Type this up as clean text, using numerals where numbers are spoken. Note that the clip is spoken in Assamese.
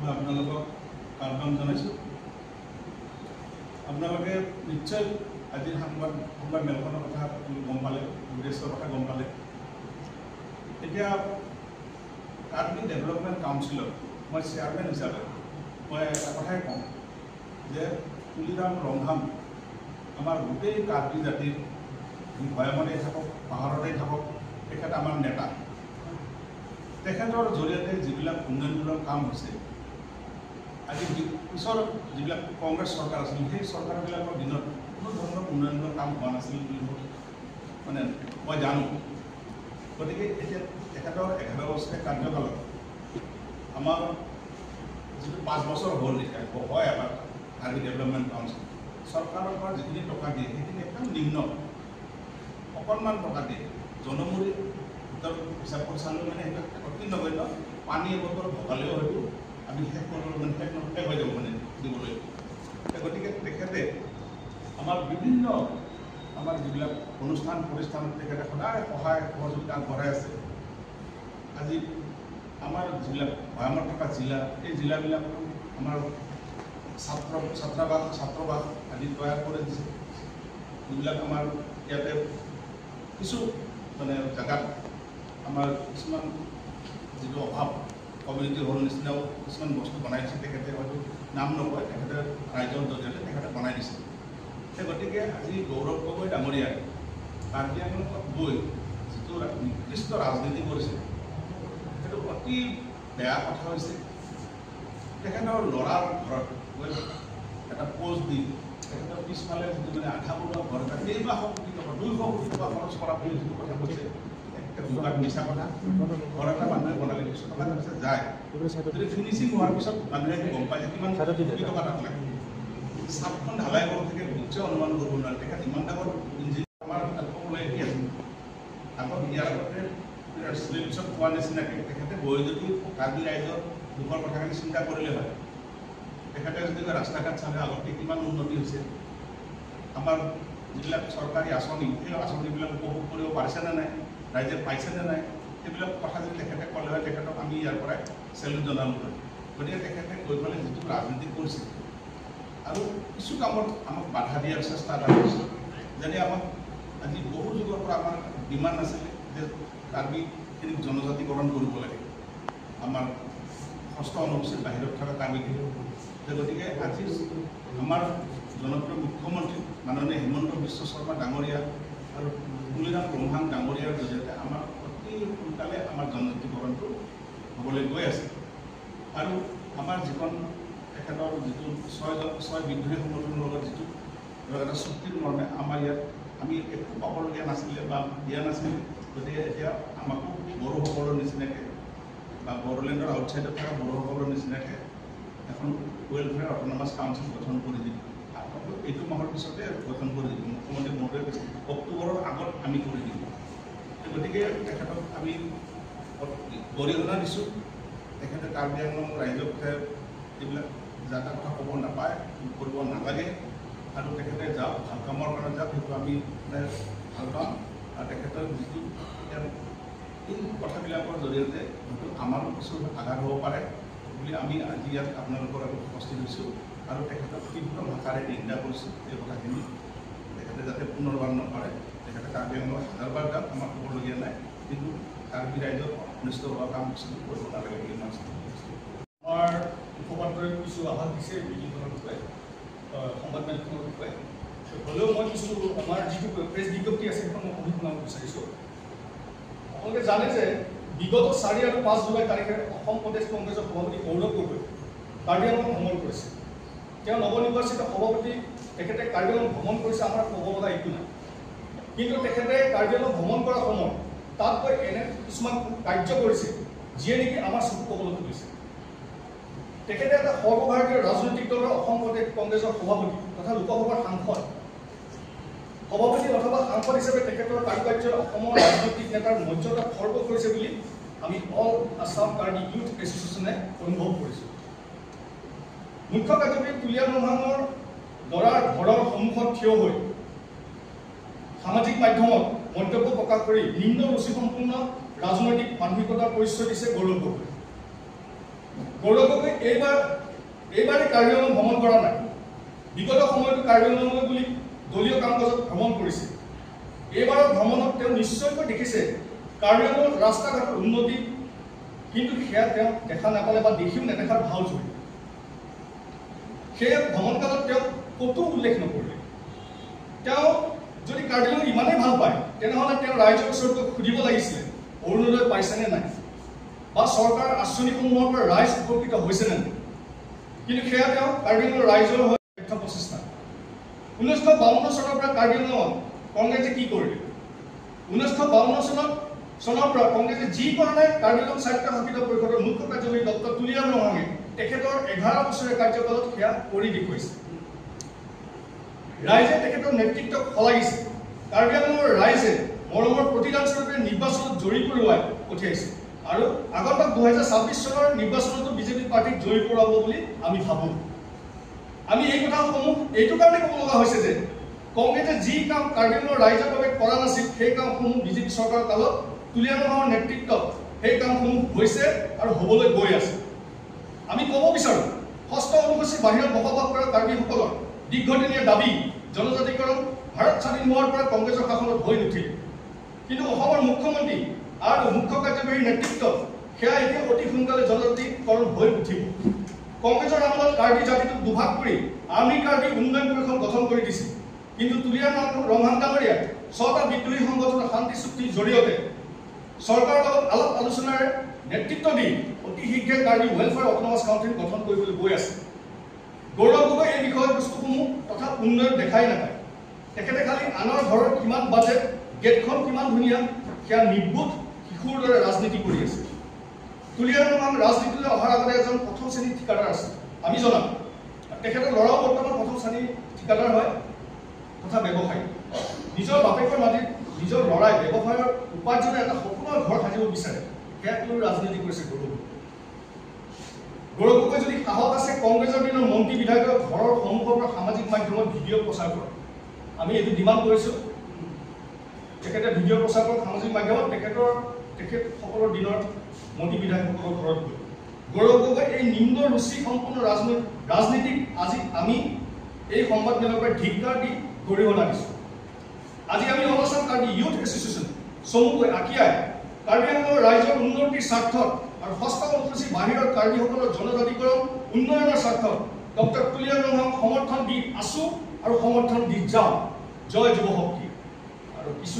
মই আপোনালোকক আহ্বান জনাইছোঁ। আপোনালোকে নিশ্চয় আজিৰ সংবাদ মেলখনৰ কথা গম পালে, উদ্দেশ্যৰ কথা গম পালে। এতিয়া কাৰ্বি ডেভেলপমেণ্ট কাউন্সিলত মই চেয়াৰমেন হিচাপে মই এটা কথাই কওঁ যে তুলিৰাম ৰংহাং আমাৰ গোটেই কাৰ্বি জাতিৰ, ভৈয়ামতেই থাকক পাহাৰতেই থাকক, তেখেত আমাৰ নেতা। তেখেতৰ জৰিয়তে যিবিলাক উন্নয়নমূলক কাম হৈছে, আজি পিছৰ যিবিলাক কংগ্ৰেছ চৰকাৰ আছিল সেই চৰকাৰবিলাকৰ দিনত কোনো ধৰণৰ উন্নয়নমূলক কাম হোৱা নাছিল বুলি মানে মই জানো। গতিকে এতিয়া তেখেতৰ 11 বছৰীয়া কাৰ্যকালত আমাৰ যিটো 5 বছৰ হ'ল এতিয়া হয় আমাৰ কাৰ্বি ডেভেলপমেণ্ট কাউন্সিল, চৰকাৰৰ পৰা যিখিনি টকা দিয়ে সেইখিনি একদম নিম্ন, অকণমান টকা দিয়ে। জনমূৰি ভিতৰত হিচাপ কৰি চালেও মানে সেইটো অতি নগণ্য। পানী এবটল ভগালেও হয়তো আমি শেষ কৰিব মানে শেষ হৈ যাব মানে দিবলৈ। গতিকে তেখেতে আমাৰ বিভিন্ন আমাৰ যিবিলাক অনুষ্ঠান প্ৰতিষ্ঠানত তেখেতে সদায় সহায় সহযোগিতা আগবঢ়াই আছে। আজি আমাৰ যিবিলাক ভৈয়ামত থকা জিলা, এই জিলাবিলাকতো আমাৰ ছাত্ৰাবাস আদি তৈয়াৰ কৰি দিছে। যিবিলাক আমাৰ ইয়াতে কিছু মানে জেগাত আমাৰ কিছুমান যিটো অভাৱ, কমিউনিটি হল নিচিনাও কিছুমান বস্তু বনাই দিছে। তেখেতে হয়তো নাম নকয়, তেখেতে ৰাইজৰ জৰিয়তে তেখেতে বনাই দিছে। গতিকে আজি গৌৰৱ গগৈ ডাঙৰীয়াই কাৰ্বি আংলঙত গৈ যিটো নিকৃষ্ট ৰাজনীতি কৰিছে সেইটো অতি বেয়া কথা হৈছে। তেখেতৰ ল'ৰাৰ ঘৰত গৈ এটা পোষ্ট দি তেখেতৰ পিছফালে যিটো মানে আধা বনোৱা ঘৰ এটা কেইবাশ কোটি টকা, 200 কোটি টকা খৰচ কৰা বুলি যিটো কথা কৈছে, একদম মিছা কথা। ঘৰ এটা মানুহে বনালে কিছু টকা তাৰপিছত যায়, যদি ফিনিচিং হোৱাৰ পিছত মানুহে গম পায় যে কিমান কোটি টকা তাত লাগে। চাপখন ঢালাই কৰোঁ থাকে নিশ্চয় অনুমান কৰিব নোৱাৰে। তেখেত ইমান ডাঙৰ ইঞ্জিনিয়াৰ, আমাৰ তাত ক'বলৈ কি আছে। আগত ইয়াৰ আগতে পিছত কোৱা নিচিনাকৈ তেখেতে গৈ যদি কাৰ্বি ৰাইজৰ দুখৰ কথাখিনি চিন্তা কৰিলে হয়, তেখেতে যদি ৰাস্তা ঘাট চালে আগতকৈ কিমান উন্নতি হৈছে, আমাৰ যিবিলাক চৰকাৰী আঁচনি সেই আঁচনিবিলাক উপভোগ কৰিব পাৰিছেনে নাই, ৰাইজে পাইছেনে নাই, সেইবিলাক কথা যদি তেখেতে ক'লে হয়, তেখেতক আমি ইয়াৰ পৰাই চেলুট জনালোঁ হয়। গতিকে তেখেতে গৈ পেলাই যিটো ৰাজনীতি কৰিছে আৰু কিছু কামত আমাক বাধা দিয়াৰ চেষ্টা এটা কৰিছে। যেনে আমাক আজি বহু যুগৰ পৰা আমাৰ ডিমাণ্ড আছিলে যে কাৰ্বিখিনিক জনজাতিকৰণ কৰিব লাগে, আমাৰ ষষ্ঠ অনুসূচীৰ বাহিৰত থকা কাৰ্বিখিনি। গতিকে আজি আমাৰ জনপ্ৰিয় মুখ্যমন্ত্ৰী মাননীয় হিমন্ত বিশ্ব শৰ্মা ডাঙৰীয়া আৰু তুলিৰাম ৰংহাং ডাঙৰীয়াৰ জৰিয়তে আমাৰ অতি সোনকালে আমাৰ জনজাতিকৰণটো হ'বলৈ গৈ আছে। আৰু আমাৰ যিখন তেখেতৰ যিটো ছয় বিদ্ৰোহী সংগঠনৰ লগত যিটো এটা চুক্তিৰ মৰ্মে আমাৰ ইয়াত আমি একো পাবলগীয়া নাছিলে বা দিয়া নাছিলে। গতিকে এতিয়া আমাকো বড়োসকলৰ নিচিনাকৈ বা বড়োলেণ্ডৰ আউটছাইডত থকা বড়োসকলৰ নিচিনাকৈ এখন ৱেলফেয়াৰ অট'নমাছ কাউন্সিল গঠন কৰি দিব। এইটো মাহৰ পিছতে গঠন কৰি দিব, মুখ্যমন্ত্ৰী মহোদয়ে কৈছে অক্টোবৰৰ আগত আমি কৰি দিম। গতিকে তেখেতক আমি গৰিহণা দিছোঁ। তেখেতে কাৰ্বি আংলং ৰাইজক এইবিলাক যাতা কথা ক'ব নাপায়, কৰিব নালাগে। আৰু তেখেতে যাওক, ভাল কামৰ কাৰণে যাওক, সেইটো আমি মানে ভাল পাম। আৰু তেখেতৰ যিটো এই কথাবিলাকৰ জৰিয়তে হয়তো আমাৰো কিছু আঘাত হ'ব পাৰে বুলি আমি আজি ইয়াত আপোনালোকৰ আগত উপস্থিত হৈছোঁ। আৰু তেখেতক তীব্ৰ ভাষাৰে নিন্দা কৰিছোঁ এই কথাখিনি, তেখেতে যাতে পুনৰবাৰ নকৰে। তেখেতে কাৰ্বি আংলঙত হাজাৰবাৰ যাওক, আমাৰ ক'বলগীয়া নাই, কিন্তু কাৰ্বি ৰাইজৰ অনিষ্ট হোৱা কাম কিছুমান কৰিব নালাগে বুলি মই চিন্তা কৰিছোঁ। আমাৰ মুখপাত্ৰই কিছু আভাস দিছে মিটিংখনৰ বিষয়ে, সংবাদমেলখনৰ বিষয়ে। হ'লেও মই কিছু আমাৰ যিটো প্ৰেছ বিজ্ঞপ্তি আছে সেইখন মই পঢ়ি শুনাব বিচাৰিছোঁ। আপোনালোকে জানে যে বিগত 4 আৰু 5 জুলাই তাৰিখে অসম প্ৰদেশ কংগ্ৰেছৰ সভাপতি গৌৰৱ গগৈ কাৰ্বি আংলং ভ্ৰমণ কৰিছে। তেওঁ নৱনিৰ্বাচিত সভাপতি, তেখেতে কাৰ্বি আংলং ভ্ৰমণ কৰিছে, আমাৰ ক'ব লগা একো নাই। কিন্তু তেখেতে কাৰ্বি আংলং ভ্ৰমণ কৰাৰ সময়ত তাত গৈ এনে কিছুমান কাৰ্য কৰিছে যিয়ে নেকি আমাৰ চকু কবলত তুলিছে। তেখেতে এটা সৰ্বভাৰতীয় ৰাজনৈতিক দলৰ অসম প্ৰদেশ কংগ্ৰেছৰ সভাপতি তথা লোকসভাৰ সাংসদ, সভাপতি অথবা সাংসদ হিচাপে তেখেতৰ কাৰুকাৰ্যই অসমৰ ৰাজনৈতিক নেতাৰ মৰ্যাদা খৰ্ব কৰিছে বুলি আমি অল আছাম কাৰ্বি ইউথ এছ'চিয়েশ্যনে অনুভৱ কৰিছোঁ। মুখ্য কাৰ্যবাহী তুলিৰাম ৰংহাঙৰ দৰাৰ ঘৰৰ সন্মুখত থিয় হৈ সামাজিক মাধ্যমত মন্তব্য প্ৰকাশ কৰি নিম্ন ৰুচিসম্পন্ন ৰাজনৈতিক মানসিকতাৰ পৰিচয় দিছে গৌৰৱ গগৈ। গৌৰৱ গগৈ এইবাৰে কাৰ্বি আংলং ভ্ৰমণ কৰা নাই, বিগত সময়তো কাৰ্বি আংলঙলৈ বুলি দলীয় কাম কাজত ভ্ৰমণ কৰিছে। এইবাৰৰ ভ্ৰমণত তেওঁ নিশ্চয়কৈ দেখিছে কাৰ্বি আংলঙত ৰাস্তা ঘাটৰ উন্নতি, কিন্তু সেয়া তেওঁ দেখা নাপালে বা দেখিও নেদেখাৰ ভাও জুৰিলে। সেয়ে ভ্ৰমণকালত তেওঁ ক'তো উল্লেখ নকৰিলে। তেওঁ যদি কাৰ্বি আংলং ইমানেই ভাল পায়, তেনেহ'লে তেওঁ ৰাইজৰ ওচৰত গৈ সুধিব লাগিছিলে অৰুণোদয় পাইছেনে নাই বা চৰকাৰৰ আঁচনিসমূহৰ পৰা ৰাইজ উপকৃত হৈছেনে নাই। কিন্তু সেয়া তেওঁ কাৰ্বি আংলঙৰ ৰাইজৰ হৈ ব্যৰ্থ প্ৰচেষ্টা। 1952 চনৰ পৰা কাৰ্বি আংলঙত কংগ্ৰেছে কি কৰিলে? 1952 চনৰ পৰা কংগ্ৰেছে যি কৰা নাই, কাৰ্বি আংলং স্বায়ত্তশাসিত পৰিষদৰ মুখ্য কাৰ্যবাহী ডক্টৰ তুলিৰাম ৰংহাঙে তেখেতৰ 11 বছৰীয়া কাৰ্যকালত সেয়া কৰি দেখুৱাইছে। ৰাইজে তেখেতৰ নেতৃত্বক শলাগিছে। কাৰ্বি আংলঙৰ ৰাইজে মৰমৰ প্ৰতিদানস্বৰূপে নিৰ্বাচনত জয়ী কৰোৱাই পঠিয়াইছে আৰু আগন্তুক 2026 চনৰ নিৰ্বাচনতো বিজেপি পাৰ্টীক জয়ী কৰোৱাব বুলি আমি ভাবোঁ। আমি এই কথাসমূহ এইটো কাৰণে ক'ব লগা হৈছে যে কংগ্ৰেছে যি কাম কাৰ্বি আংলঙৰ ৰাইজৰ বাবে কৰা নাছিল, সেই কামসমূহ বিজেপি চৰকাৰৰ কালত তুলিৰাম ৰংহাঙৰ নেতৃত্বত সেই কামসমূহ হৈছে আৰু হ'বলৈ গৈ আছে। আমি ক'ব বিচাৰোঁ, ষষ্ঠ অনুসূচীৰ বাহিৰত বসবাস কৰা কাৰ্বিসকলৰ দীৰ্ঘদিনীয়া দাবী জনজাতিকৰণ ভাৰত স্বাধীন হোৱাৰ পৰা কংগ্ৰেছৰ শাসনত হৈ নুঠিল, কিন্তু অসমৰ মুখ্যমন্ত্ৰী আৰু মুখ্য কাৰ্যবাহীৰ নেতৃত্বত সেয়া এতিয়া অতি সোনকালে জনজাতিকৰণ হৈ উঠিব। কংগ্ৰেছৰ আমোলত কাৰ্বি জাতিটোক দুভাগ কৰি আৰ্মি কাৰ্বি উন্নয়ন পৰিষদ গঠন কৰি দিছিল, কিন্তু তুলিৰাম ৰংহাং ডাঙৰীয়াই 6টা বিদ্ৰোহী সংগঠনৰ শান্তি চুক্তিৰ জৰিয়তে চৰকাৰৰ লগত আলাপ আলোচনাৰে নেতৃত্ব দি অতি শীঘ্ৰে কাৰ্বি ৱেলফেয়াৰ অট'নমাছ কাউন্সিল গঠন কৰিবলৈ গৈ আছে। গৌৰৱ গগৈ এই বিষয়বস্তুসমূহ তথা উন্নয়ন দেখাই নাপায়। তেখেতে খালি আনৰ ঘৰৰ কিমান বাজেট, গেটখন কিমান ধুনীয়া সেয়া নিৰ্বোধ শিশুৰ দৰে ৰাজনীতি কৰি আছে। তুলিৰাম ৰংহাং ৰাজনীতিলৈ অহাৰ আগতে এজন প্ৰথম শ্ৰেণীৰ ঠিকাদাৰ আছিল, আমি জনাম। তেখেতৰ ল'ৰাও বৰ্তমান প্ৰথম শ্ৰেণীৰ ঠিকাদাৰ হয় তথা ব্যৱসায়ী। নিজৰ বাপেকৰ মাটিত নিজৰ ল'ৰাই ব্যৱসায়ৰ উপাৰ্জনে এটা সপোনৰ ঘৰ সাজিব বিচাৰে, সেয়াক লৈ ৰাজনীতি কৰিছে গৌৰৱ। গৌৰৱ গগৈ যদি সাহস আছে, কংগ্ৰেছৰ দিনৰ মন্ত্ৰী বিধায়কৰ ঘৰৰ সন্মুখৰ পৰা সামাজিক মাধ্যমত ভিডিঅ' প্ৰচাৰ কৰক। আমি এইটো ডিমাণ্ড কৰিছোঁ, তেখেতে ভিডিঅ' প্ৰচাৰ কৰক সামাজিক মাধ্যমত তেখেতসকলৰ দিনৰ মন্ত্ৰী বিধায়কসকলৰ ঘৰত গৈ। গৌৰৱ গগৈ এই নিম্ন ৰুচি সম্পন্ন ৰাজনীতিক আজি আমি এই সংবাদমেলৰ পৰা ধিক্কাৰ দি গৰিহণা দিছোঁ। আজি আমি all Assam Karbi youth association চমুকৈ আকিয়াই কাৰ্বি আংলঙৰ ৰাইজৰ উন্নতিৰ স্বাৰ্থত আৰু ষষ্ঠ অনুসূচীৰ বাহিৰৰ কাৰ্বিসকলৰ জনজাতিকৰণ উন্নয়নৰ স্বাৰ্থত ডক্টৰ তুলিৰাম ৰংহাঙক সমৰ্থন দি আছোঁ আৰু সমৰ্থন দি যাওঁ। জয় যুৱ শক্তি। আৰু কিছু